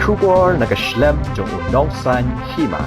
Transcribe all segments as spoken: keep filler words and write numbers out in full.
Khubor na ka shlem jong u Nongsaiñ Hima.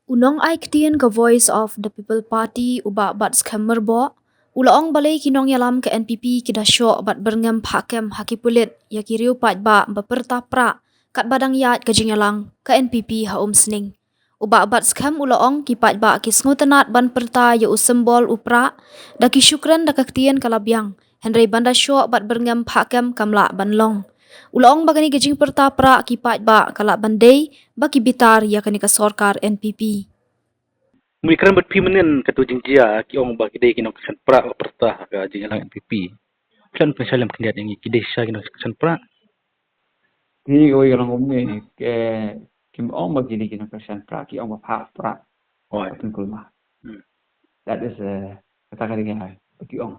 U nongai ktien ka Voice of the People Party, u Bah Batskhem Myrboh, u la ong balei ki nongïalam ka N P P ki da shoh bad byrngem phah kem ha ki pulit ïa ki riew paidbah ba pyrta prah katba dang ïaid ka jingïalang ka N P P ha Umsning. U Bah Batskhem u la ong ki paidbah ki sngewtynnad ban pyrta ïa u symbol u prah da ki shu kren da ka ktien ka la biang, hynrei ban da shoh bad byrngem phah kem kam lah ban long. U la ong ba kane ka jingpyrta prah ki paidbah ka lah ban dei ba ki bitar ïa kane ka sorkar N P P. Mui kren bad phi mynnin katu jingjia ki ong ba ki dei ki nongkyrshan prah ba pyrta ha ka jingïalang N P P. Kren pynshai lem khyndiat ïa ngi, ki dei shisha ki nongkyrshan prah? Phi kawei ka long kumne, ke kim ong ba ki dei ki nongkyrshan prah, ki ong ba phah prah. Hooid. Ba pynkulmar. Hmm. That is, eh, kata ka dei ba ki ong.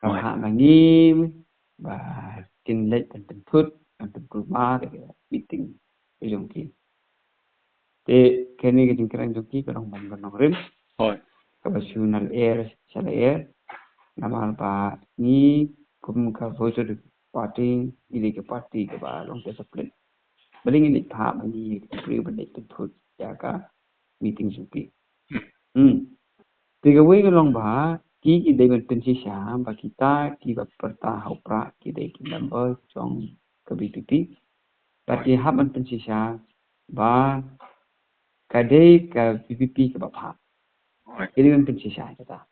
Ka Hooid. Phah ma ngi ba kin leit ban pynthut, ban pynkulmar da ka meeting ka jong ki. Te kane ka jingkren jong ki ka long ban ban nongrim. Hooid. Kaba shu na lyer sha lyer. Namar ba ngi kum ka Voice of the Party, ngi dei ka party kaba long discipline. Balei ngin leit phah ma ngi ki briew ban leit pynthut ïa ka meeting jong ki. Hmm. Te kawei ka long ba ki, ki dei ban pynshisha ba kita kiba pyrta ha u prah ki dei ki member jong ka V P P. Bad ki hap ban pynshisha ba ka dei ka V P P kaba phah. Ki dei ban pynshisha kata.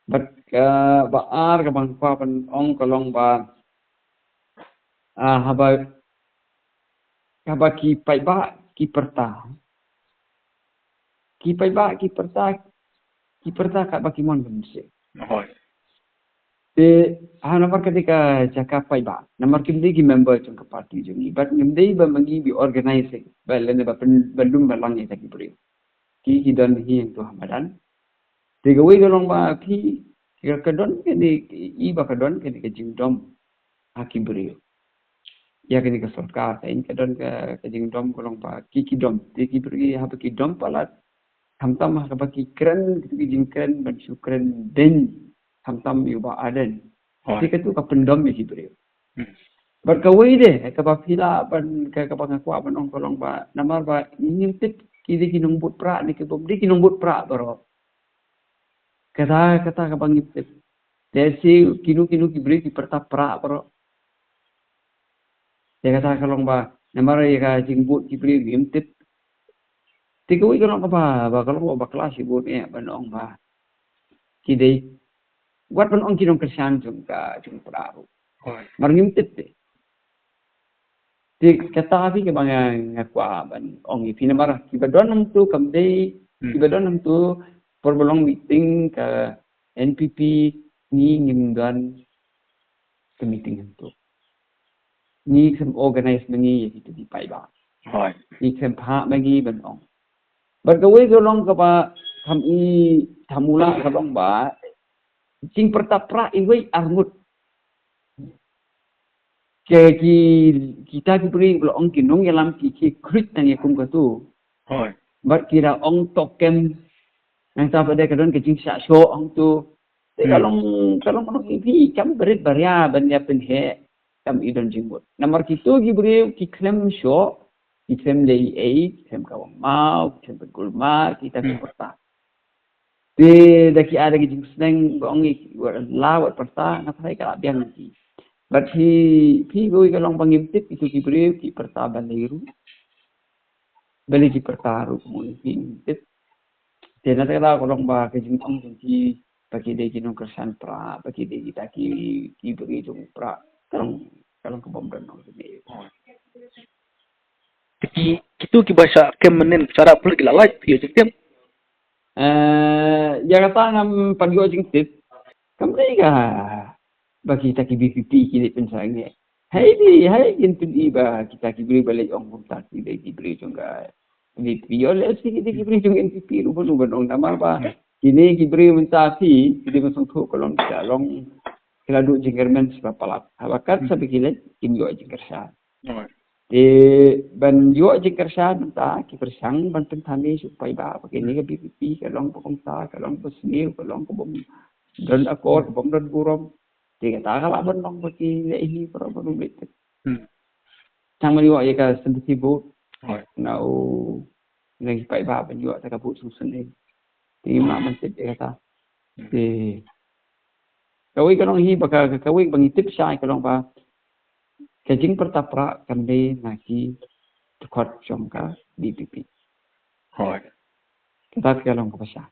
Bad, eh, ba ar kaba nga kwah ban ong ka long ba, ah, haba, haba ki paidbah ki pyrta, ki paidbah ki pyrta, ki pyrta katba ki mon ban shisha. Hooid. Te ha namar ka dei ka jaka paidbah, namar kim dei ki member jong ka party jong ngi, bad ngim dei ba ma ngi ba organize ba lane ba pyn, ba lum ba lang ïa ki briew. Ki, ki don hi hangto ha madan. Te kawei ka long ba phi, ka, ka don kane, i ba ka don kane ka jingdom ha ki briew. Ïa kane ka sorkar, ka in ka don ka, ka jingdom ka long ba ki, ki dom. Te ki briew haba ki dom palat, khamtam ha kaba ki kren, ki jingkren ban shu kren beiñ, khamtam ïa u Bah Ardent. Hooid. Te katu ka pyndom ïa ki briew. Hmm. Bad kawei de kaba phi lah ban, ka, kaba nga kwah ban ong ka long ba namar ba ngim tip ki dei ki nongbud prah ne ki bym dei ki nongbud prah baroh. Kata, kata kaba ngim tip. Te shi kino kino ki briew ki pyrta prah baroh. Te kata ka long ba namar ïa ka jingbud ki briew ngim tip. Te kawei ka long kaba, ba ka long ba bakla shibun eh ban ong ba ki dei, wat ban ong ki nongkyrshan jong ka jingpyrta ruh. Hooid. Namar ngim tip te. Te kata phi kaba nga, nga kwah ban ong ïa phi namar kiba don hangto kam dei, hmm, kiba don hangto por ba long meeting ka N P P ngi ngim don ka meeting hangto. Ngi khlem organize ma ngi ïa kitu ki paidbah. Hooid. Ngi khlem phah ma ngi ban ong. Bad kawei ka long kaba kham i thamula ka long ba jingpyrta prah iwei arngut. Ki, ki, kita ki briew ba la ong ki nongïalam ki, ki khruit tang ïa kum katu. Hooid. Bad ki da ong tokem. Nangta pat de ka don ka jingshah shoh hangto. Te ka, hmm, long, ka long, ka long ïa phi kam barit baria ban ïa pynheh. Kam i don jingmut. Namar kitu ki briew ki khlem shoh, ki khlem leh ei, ki khlem kawang maw, ki khlem pynkulmar, kita ki, hmm, pyrta. Te da ki ada ki jingsneng ba ong i wat la wat pyrta, nga tharai ka la biang ki. Bad phi, phi kawei ka long ba ngim tip kitu ki briew ki pyrta balei ruh. Balei ki pyrta ruh mo phi ngim tip. Te na kata ka long ba ka jingong jong ki ba ki dei ki nongkyrshan prah, ba ki dei kita ki, ki briew jong prah. Ka long, ka long ka bym don nongkyrshan. Te ki, kitu kiba shah kem mynnin, shah rah pulit ki la lait, phi ïoh jingtip? Eh, ïa kata ngam pat ïoh jingtip. Kam dei ka ba kita ki V P P ki leit pynsangeh. Hai di, hai kin pyni ba kita ki briew ba leit ong kumta ki dei ki briew jong ka V P P. Ïoh leh shi ki dei ki briew jong N P P ruh ban, ban ong namar ba kine ki briew mynta phi, ki dei ban sngewthuh ka long ka long ki la duh jingkyrmen shi ba palat. Haba kat sa ba ki leit kim ïoh jingkyrshan. Te ban ïoh jingkyrshan mynta ki pyrshang ban pynthame sha u paidbah ba kine ka V P P ka long ba kumta, ka long ba sniew, ka long ka bym don akor, ka bym don burom. Te kata ka lah ban long ba ki leh hi baroh ba rum leh. Hmm. tang ban ïoh ïa ka sympathy vote. Hooid. Na u na ki paidbah ban ïoh ta ka vote sngewsynei. Te ngim lah ban tip ïa kata. Te kawei ka long hi ba ka, kawei ba ngi tip shai ka long ba ka jingpyrta prah kan dei na ki dkhot jong ka D P P. Hooid. Kata ka long kaba shai.